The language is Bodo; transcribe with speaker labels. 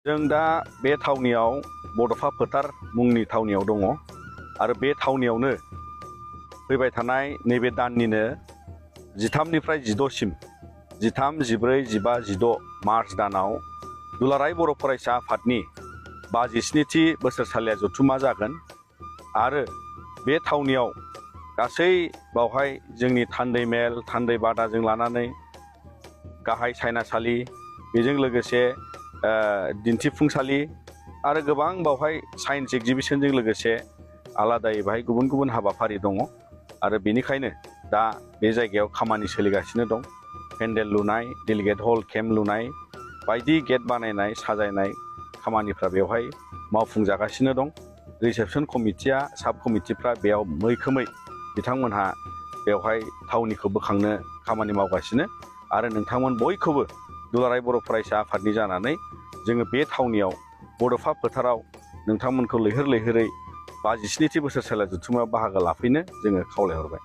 Speaker 1: जों दा बे थावनियाव बड'फा फोथार मुंनि थावनियाव दङ आरो बे थावनियावनो फैबाय थानाय नैबे दाननिनो 13निफ्राय 16सिम 13, 14, 15, 16 मार्च दानाव दुलाराय बर' फरायसा आफादनि 57थि बोसोरसालिया जथुमा जागोन आरो बे थावनियाव गासै बावहाय जोंनि थान्दै मेल थान्दै बादाजों लानानै गाहाय सायनासालि बेजों लोगोसे दिन्थिफुंसालि आरो गोबां बावहाय साइन्स एक्जिबिशनजों लोगोसे आलादायै बाहाय गुबुन गुबुन हाबाफारि दङ आरो बेनिखायनो दा बे जायगायाव खामानि सोलिगासिनो दं। पेन्डेल लुनाय, डेलिगेट हल केम्प लुनाय, बायदि गेट बानायनाय साजायनाय खामानिफ्रा बेवहाय मावफुंजागासिनो दं। रिसेपसन कमिटिया साब कमिटिफ्रा बेयाव मैखोमै बिथांमोनहा बेवहाय थावनिखौ बोखांनो खामानि मावगासिनो आरो नोंथांमोन बयखौबो दुलाराय बर' फरायसा आफादनि जानानै जोङो बे थावनियाव बड'फा फोथाराव नोंथांमोनखौ लैहोर लैहोरै 57थि बोसोरसालिया जथुमायाव बाहागो लाफैनो जोङो खावलायहरबाय।